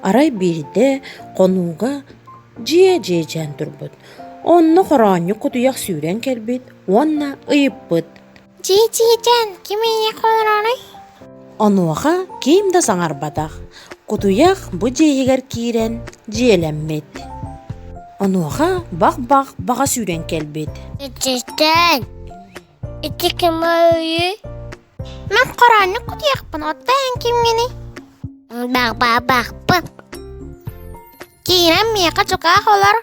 Арай биирдэ хонууга дьиэ дьиэчээн турбут. Онно хороонньук кутуйах сүүрэн кэлбит уонна ыйыппыт: Дьиэ дьиэчээн, ким эйиэхэ олороруй? Онуоха ким да саҥарбатах. Кутуйах бу дьиэ иһигэр киирэн дьиэлэммит. Онуоха бах-бах баҕа сүүрэн кэлбит. Дьиэчээн, ити ким өйүй? Мин хороонньук кутуйахпын, оттон эн кимҥиний? Бах-бах-бахпын. Киирэн миэхэ дьукаах олор.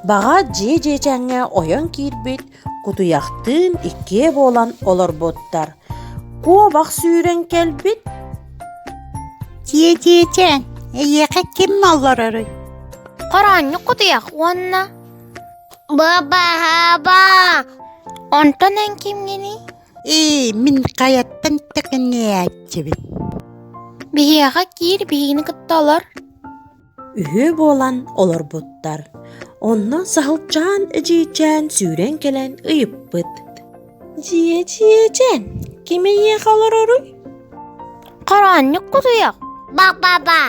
Баҕа дьиэ дьиэчээҥҥэ ойон киирбит, кутуйахтыын иккиэ буолан олорбуттар. Куобах сүүрэн кэлбит. Дьиэ дьиэчээн, эйиэхэ ким олороруй? Хороонньук кутуйах уонна Ба-ба-ба! Онтон эн кимҥиний? Ээ, мин хайаттан тэкиннээччибин. Биһиэхэ киир, биһигини кытта олор. Үһүө буолан олорбуттар. Онно Саһылчаан эдьиийчээн сүүрэн кэлэн ыйыппыт: «Дьиэ-дьиэчээн, ким эйиэхэ олороруй?» Хороонньук кутуйах. Ба-ба-ба!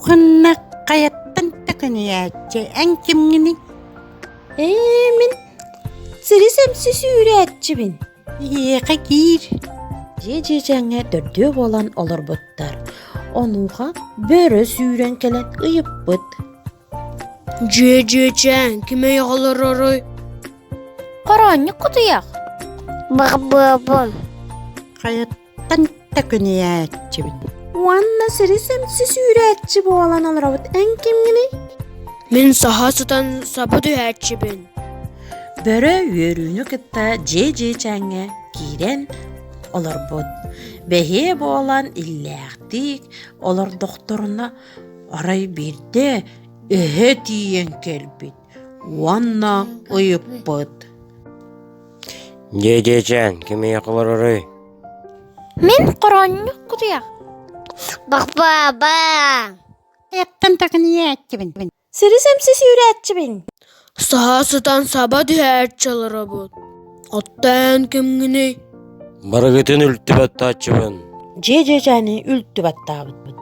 Ханна хайаттан тэкиннээччи эн кимҥиний? «Ээ, мин сири сэмси сүүрээччибин. Эйиэхэ киир. Дьиэ дьиэчээҥҥэ төрдүө буолан олорбуттар. Онуоха бөрө сүүрэн кэлэн ыйыппыт: Дьиэ дьиэчээн, ким эйиэхэ олороруй? Хороонньук кутуйах. Бах-быабын. Хайаттан төкүнүйээччибин. Уонна сири сэмси сүүрээччи буолан олоробут эн кимҥиний? Мин саһа сытан саба түһээччибин. Бөрө үөрүүнү кытта дьиэ дьиэчээҥҥэ киирэн олорбут. Бэһиэ буолан иллээхтик олордохторуна арай биирдэ эһэ тиийэн кэлбит уонна ыйыппыт: Дьиэ дьиэчээн, ким эйиэхэ олороруй? Мин хороонньук кутуйах. Бах-ба-ба! Хайаттан төкүнүйээччибин. Сири сэмси сүүрээччибин. Саһа сытан саба түһээччи олоробут. Оттон кимҥиний? Барыгытын үлтү баттааччыбын. Дьиэ дьиэчээни үлтү баттаабыт.